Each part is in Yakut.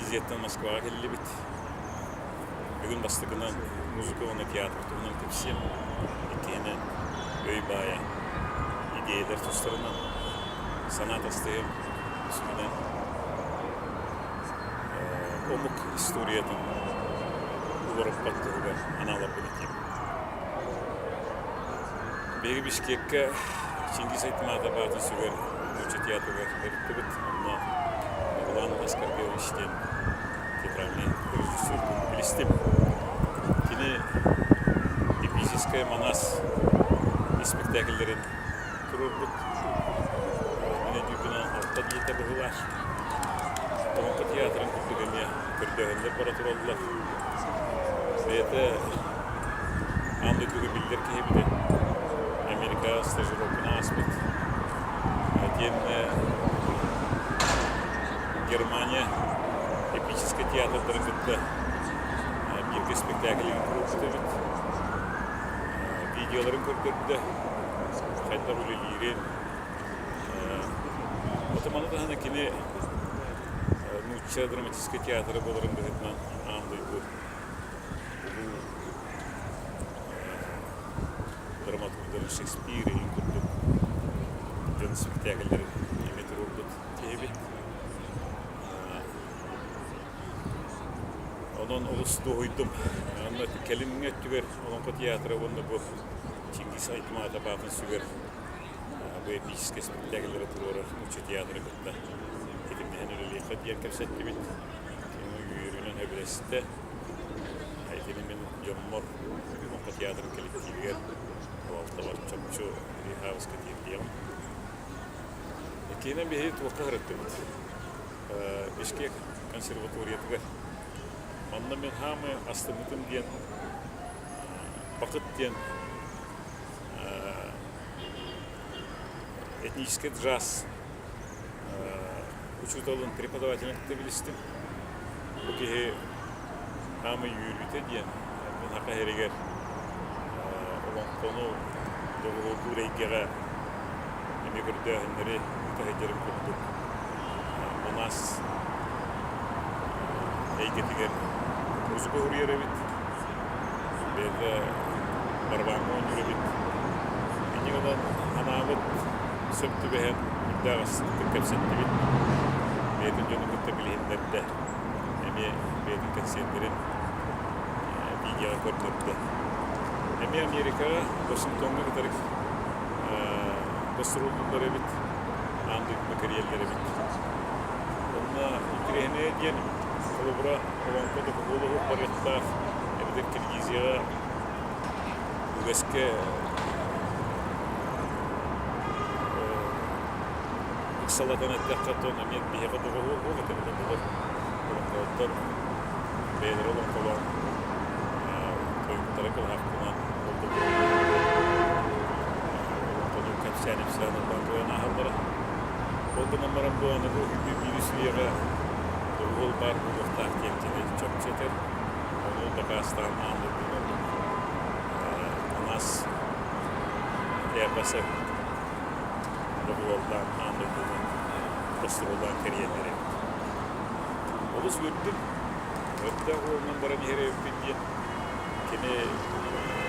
Киргизияттан Москваҕа кэллибит. Бүгүн бастакынан музыка уонна театр туһунан кэпсиэм. Иккиһинэн өй баайа, идиэйэлэр тустарынан санаа тастыһыам. Үсүһүнэн омук историятын уларыппат туһугар анааларбын этиэм. Биһиги Бишкеккэ Чингиз Айтматов аатын сүгэр нуучча театрыгар ыыттыбыт. Онно Нурлан Аскарбеевич диэн театральнай режиссердуун билистим. Кини эпическая Манас испэктээкиллэрин туруорбут. Мин өйдүүрбүнэн алта диэтэ быһыылаах. Олоҥхо театрын курдук эмиэ көрдөөһүннэр бара тураллар. Бэйэтэ аан дойдуга биллэр киһи эбит. Америкаҕа стажировканы ааспыт. Итиэннэ Германия эпическэй театрдарын кытта бииргэ спектакльын туруорбут эбит. Видеоларын көрдөрдө, хайдах үлэлиирин. Отон маны таһынан кини нуучча драматическай театра буоларын быһыытынан аан дойду улуу драматурдарын Шекспир иһин курдук дьон спектакльлэрин эмиэ туруорбут киһибит. Онон олус дуоһуйдум. Онно кэлиҥҥи өттүгэр Олоҥхо театра уонна бу Чингиз Айтматов аатын сүгэр бу эпическэй спектакльлэри туруорар нуучча театры кытта ситимнэһэн үлэлиэххэ диэн кэпсэттибит. Кини үөрүүнэн сөбүлэстэ. Итини мин дьоммор Олоҥхо театрын кэлэктиибигэр салалтабар чопчу Рихабыска тиэрдиэҕим. Иккиһинэн биһиги туохха сырыттыбыт? Бишкек консерваториятыгар. Манна мин хаамыы астыммытым диэн Бакыт диэн этническэй джаз учууталын, преподавателин кытта билистим. Бу киһи хаамыы үөрүүтэ диэн мин саха сиригэр олоҥхону доҕуһуоллуур эйгэҕэ эмиэ көрдөөһүннэри ыыта сылдьарым курдук Манас эйгэтигэр музыка уһуруйар эбит. Бэйэтэ барабааҥҥа оонньуур эбит. Инньэ гынан анаабыт сөп түбэһэн үрдээх астыктык кэпсэттибит. Бэйэтин дьонун кытта билиһиннэрдэ. Эмиэ бэйэтин кэнсиэрдэрин видеоҕа көрдөрдө. Эмиэ Америкаҕа Вашингтоҥҥа кытары гастроллууллар эбит, аан дойдуну кэрийэллэр эбит. Онно интэриэһинэйэ диэн, холобура, олоҥхо докумуон уһук барыахтаах эбэтэр Киргизияҕа үгэскэ ыксалатан эттэххэ, оттон эмиэ биһиэхэ доҕоһуол буолуох этэ буолар. Олоҥхоһуттар бэйэлэрэ олоҥхолоон тойуктара кылаһахтанан олоҥхону кэпсээн-ипсээн ыллаан туойан ааһаллара. Ол гынан баран бу аныгы биирис үйэҕэ доҕуһуол баар буолуохтаах диэн кини чопчу этэр. Ону дакаастаан аан дойдуну ордук Манас эпосы доҕуһуоллаан аан дойдуну гастроллаан кэрийэллэр эбит. Олус үөрдүм. Өрдөөх уолунан баран иһэр эбиппин диэн кини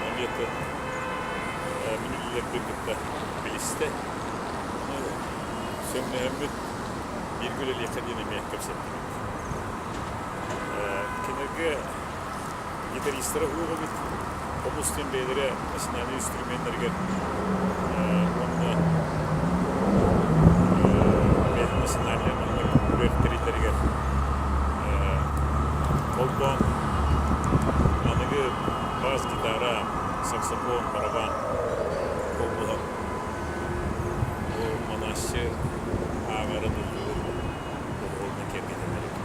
эмиэтин мин үлэлэрбин кытта билистэ. Ону сөҥнөһөммүт бииргэ үлэлиэххэ диэн эмиэ кэпсэттибит. Кинилэргэ гитаристара уох эбит. Хомус диэн бэйэлэрэ национальнай инструменнарыгар уонна бэйэтин национальнай маннык үрэр тэриллэригэр холбоон аныгы бас-гитара, саксофон, барабан холбоһон бу манаасчы ааҕарын ыллыырын доҕуһуолунан киэргэтэллэр эбит.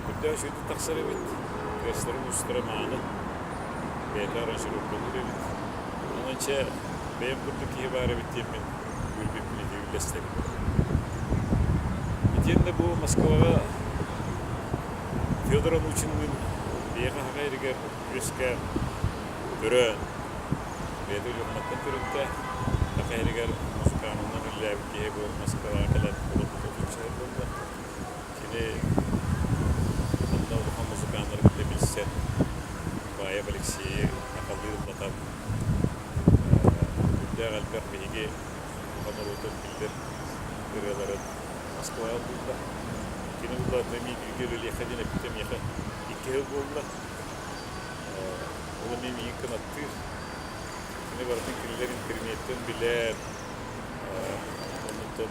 Үрдээх үчүгэйдик тахсар эбит, тыастара-уустара мааны, бэйэтэ аранжировкалыыр эбит. Онон чэ, бэйэм курдук киһи баар эбит диэммин үөрбүппүн ити үллэстэбин. Итиэннэ бу Москваҕа Федор Анучинныын биһиэхэ саха иригэр үөскээн, төрөөн, бэйэтэ Өлүөхүмэттэн төрүттээх, саха иригэр музыканынан үлэлээбит киһи бу Москваҕа кэлэн олорбут. ырыаларын Москваҕа булла. Кини булла эмиэ бииргэ үлэлиэххэ диэн эппитэ миэхэ икки сыл буолла. Ол эмиэ миигин кынаттыыр. Кини барытын кинилэр интернеттэн билэр, оннуттан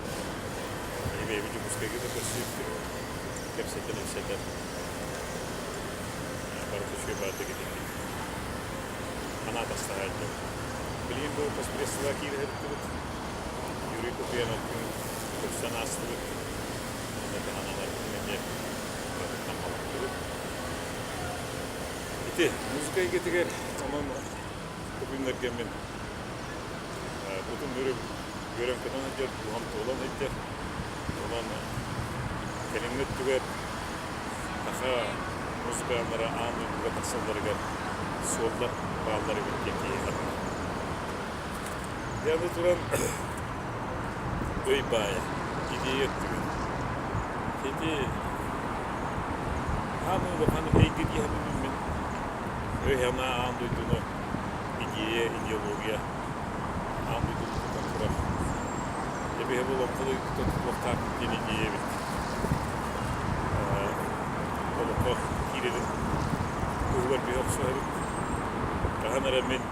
бэйэбит Дьокуускайга да көрсүбүппүт, кэпсэтэн-ипсэтэн барыта үчүгэй баардык итинник санаа тастаһаайдым. Билигин бу постпредствоҕа киирэ сырыттыбыт. Юрий Куприяновтыын көрсөн аастыбыт. Онно таһаналарбытын эмиэ барытыттан балаттыбыт. Ити музыка эйгэтигэр онон бу күннэргэ мин кутум үөрэн-көтөн сылдьар, дууһам туолан сылдьар. Онон кэлиҥҥи өттүгэр саха музыканнара аан дойдуга тахсалларыгар суоллар бааллар эбит диэн киһи саныыр. Дьэ аны туран өй баайа, идея өттүгэр. Ити хаамыы улахан эйгэ дии саныыбын мин. Өй-санаа аан дойдуну идея, идеология аан дойдуну тутан турар. Эбиһэ бу олоҥхо дойдута тутуохтаахпыт диэн идея эбит. Олоххо киирэрин туһугар биһи охсуһабыт. Хаһан эрэ мин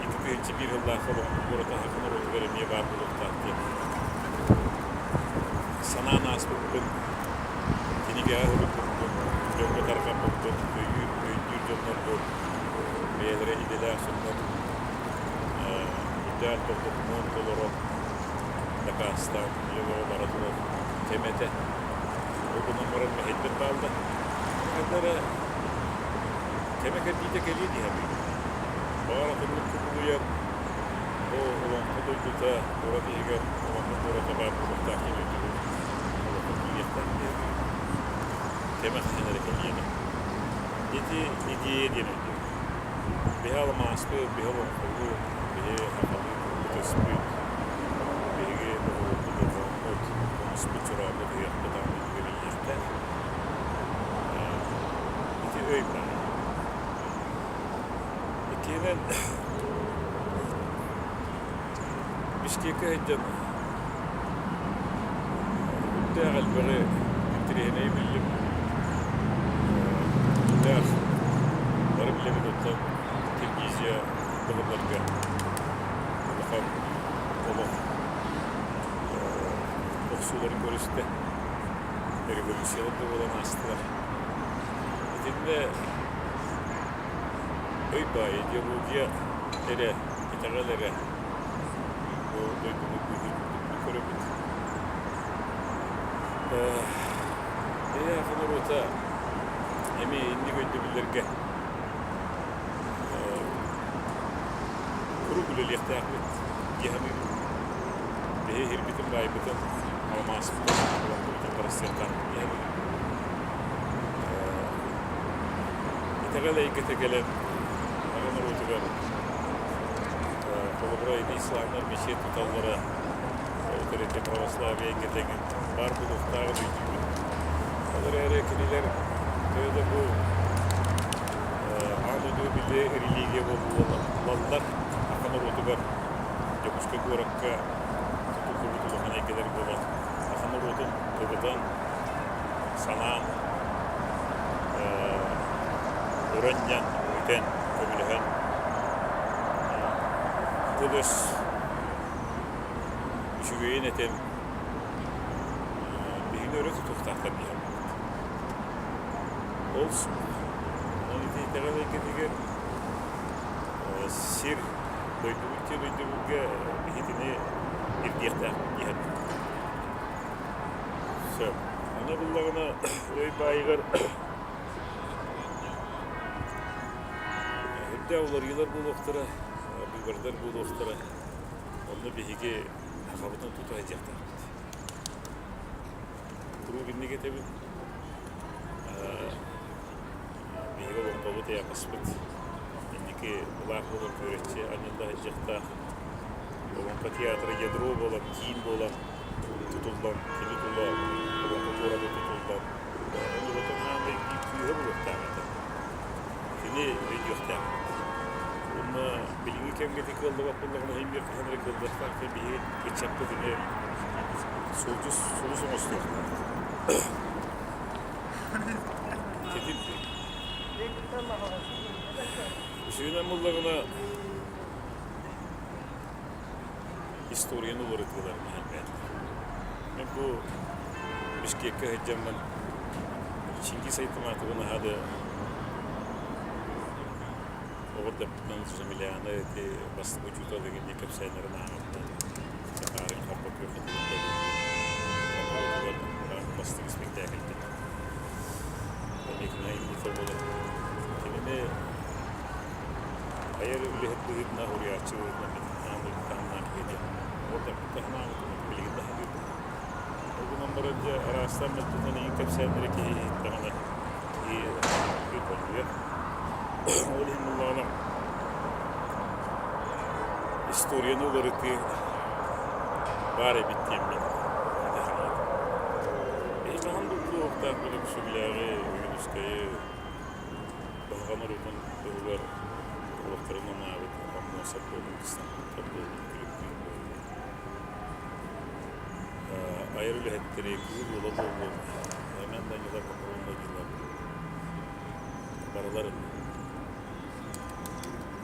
2001 сыллаах олоҥхо куората саха норуотугар эмиэ баар буолуохтаах диэн санаан ааспыппын, кинигэҕэ суруйбуппун, дьоҥҥо тарҕаппыппын өйүүр, өйдүүр дьоннорбун, бэйэлэрэ идэлээх дьоннор үрдээх докумуон толорон, дакаастаан үлэ бара турар кэм этэ. Ол гынан баран мэһэйдэр бааллар. Хайда эрэ кэмэ кэлиитэ кэлиэ дии саныыбын. Баҕар атыннык кубулуйан, бу олоҥхо дойдута куорат иһигэр олоҥхо куората баар буолуохтаах диэн өйдөбүл олоххо киириэхтээх дии саныыбын. Кэмэ хаһан эрэ кэлиэҕэ. Ити идея диэн өйдөбүл. Биһи алмааспыт, биһи олоҥхобут, биһи сахалыы тылбыт-өспүт, биһиги доҕорбут, доҕороммут, хомуспут, чорооммут, ыһыахпыт аан дойдуга биллиэхтээх. Ити өй баар. Иккиһинэн, Бишкеккэ сылдьан үрдээх элбэҕи интэриэһинэйи биллим. Үрдээх бары билэбит оттон Киргизия быһылларга улахан олох охсууларын көрүстэ. Революциялар да буолан аастылар. Итиннэ өй баай идеология эрэ, итэҕэл эрэ бу дойдуну быыһыыр курдук көрөбүт. Эйээх норуота эмиэ инник өйдөбүллэргэ куруук үлэлиэхтээхпит дии саныыбын. Биһи иһирбитин, баайбытын, алмааспытын, олоҥхобутун харыстыахтаахпыт дии саныыбын. Итэҕэл эйгэтэ кэлэн аҕа норуотугар холобура ити исламнар мечеть туталлара ол ити православие эйгэтэ баар буолуохтааҕын өйдүүбүн. Ол эрээри кинилэр төһө да бу аан дойдуга биллэ религия буоллаллар саха норуотугар Дьокуускай куоракка тутуллубут улахан эйгэлэр буолан саха норуотун кыбытан санаан уранньан, үтэн, көмөлөһөн тыл-өс үчүгэйин этэн биһигини өрө тутуохтаахтар дии саныыбыт. Ол онон ити итэҕэл эйгэтигэр сир дойдубут диэн өйдөбүлгэ биһигини ирдиэхтээхпит дии саныыбын. Сөп. Аны буллаҕына өй баайыгар үрдээх уларыйыылар буолуохтара, быыбардар буолуохтара. Онно биһиги сахабытын тута сылдьыахтаахпыт. Куруук инник этэбин. Биһиги олоҥхобут эйэҕэспит инники былаах буолан күөрэччи анньылла сылдьыахтаах. Олоҥхо театра ядро буолан, киин буолан тутуллан, кини тула олоҥхо куората тутуллан, норуотун хаамай биир күүһэ буолуохтаах этэ. Кини өйдүөхтээх. Уонна билиҥҥи кэмҥэ ити кыаллыбат буоллаҕына иһин биир хаһан эрэ кыаллыахтаах диэн биһиги ыччаппыт эмиэ сулдьус сулус оҥостуохтаах. Итинник. Үсүһүнэн буоллаҕына историяны уларытыыларын элбээтилэр. Мен бу Бишкеккэ сылдьаммын Чингиз Айтматовы наһаа да оҕордоппутунан Жамиляна ити бастакы учуутал игин кэпсээннэрин ааҕабынан Татарын Харба күөх бастакы спектакльбит Эмиэ имнита буолар. Кинини айар үлэһит быһыытынан уруйааччы быһыытынан мин аан дойду таһымнаах киһи диэн оҕордоппут таһымнаабытым билигин да саныыбын. Ол гынан баран дьэ араастаан мөлтөтөн иһин кэпсээннэри киһи иһиттэҕинэ киһи долгуйар. Ол иһин буоллаҕына историяны уларытыы баар эбит диэммин этэ санаатым. Биһи хаһан да умнуохтаахпыт Өксөкүлээҕи, Ойуунускайы, Баһаҕа норуотун туһугар олохторун анаабыт Аммосов буоллун, Ксенофонтов буоллун, Күлүктүүр буоллун. Айар үлэһиттэри Кыыл Уола буоллун, Роман Данилов, Аполлон Данилов барыларын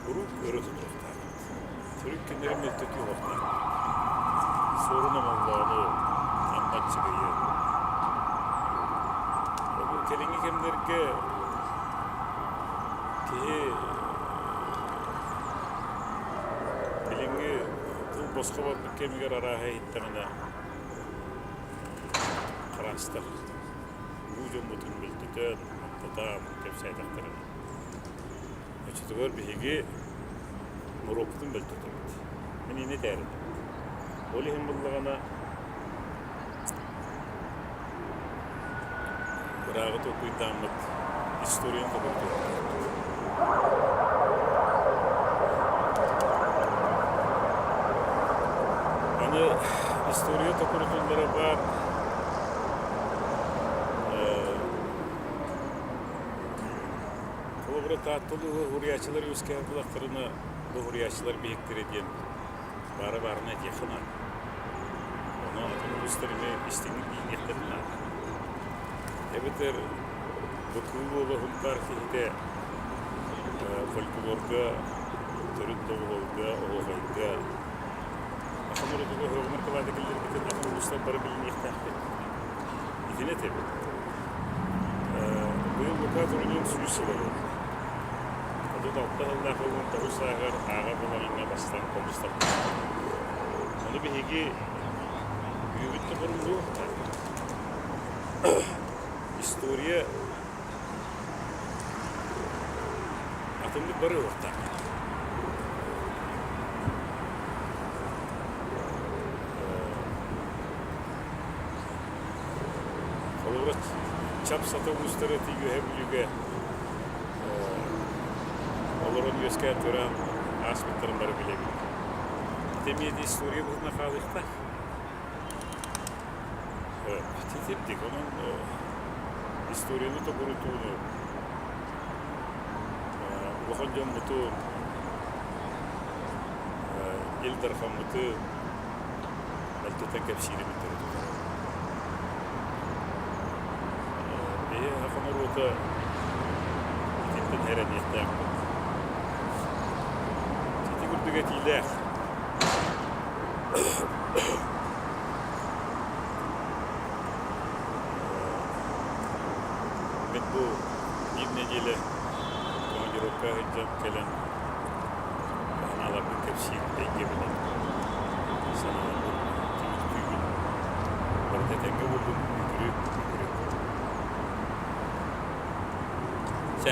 куруук өрө тутуохтаахпыт. Төрүт кинилэри мөлтөтүү олохтоохпут. Суорун Омоллоону, Амма Аччыгыйы. Бу кэлиҥҥи кэмнэргэ киһи билиҥҥи тыл босхо барбыт кэмигэр арааһа иһиттэҕинэ хараастар. Улуу дьоммутун мөлтөтөн, маттатаан кэпсээтэхтэринэ. Оччотугар биһиги норуоппутун мөлтөтөбүт. Мин инньэ этээрим. Ол иһин буоллаҕына ырааҕы толкуйдааммыт историяны толкуйдуохтаахпыт. Аны история токурутуллара баар Холобура, Таатта улууһа уһуруйааччылар үөскээн булахтарына бу уһуруйааччылар биһиктэрэ диэн баара баарына этиэххэ наада. Ону атын улуустар эмиэ истиҥник билиниэхтэрин наада. Эбэтэр бу Кыыл Уола Сунтаар киһитэ фольклорга, төрүт доҕуһуолга, оһуохайга атын норуотугар һөҕүмэр кылаата киллэрбитин атын улуустар бары билиниэхтээхпит. Итини этэбин. Быйыл Лука Турунин 100 сыла буолла. 36 сыллаах 19 сааһыгар ааҕар балаҕаҥҥа бастаан хомустаппыт. Ону биһиги үйэбит да буруллуохтаах. История атыннык барыахтаах. Холобура, чап-сата уустары ити Үөһээ Бүлүүгэ олорон үөскээн төрөөн ааспыттарын бары билэбит. Ити эмиэ да история быһыытынан хаалыахтаах. Итирдик, онон историяны тобурутууну улахан дьоммутун, Ил Дархаммытын мэлдьитэн кэпсиирибит төрүт Биһи саха норуота итинтэн эрэниэхтээхпит. Ити курдук этиилээх. Мин бу биир нэдиэлэ командировка сылдьан кэлэн санааларбын кэпсиир эйгэбинэн санааларбын түмүктүүбүн. Барыта этэҥҥэ буоллун, үтүрү, үтүрү. Чэ.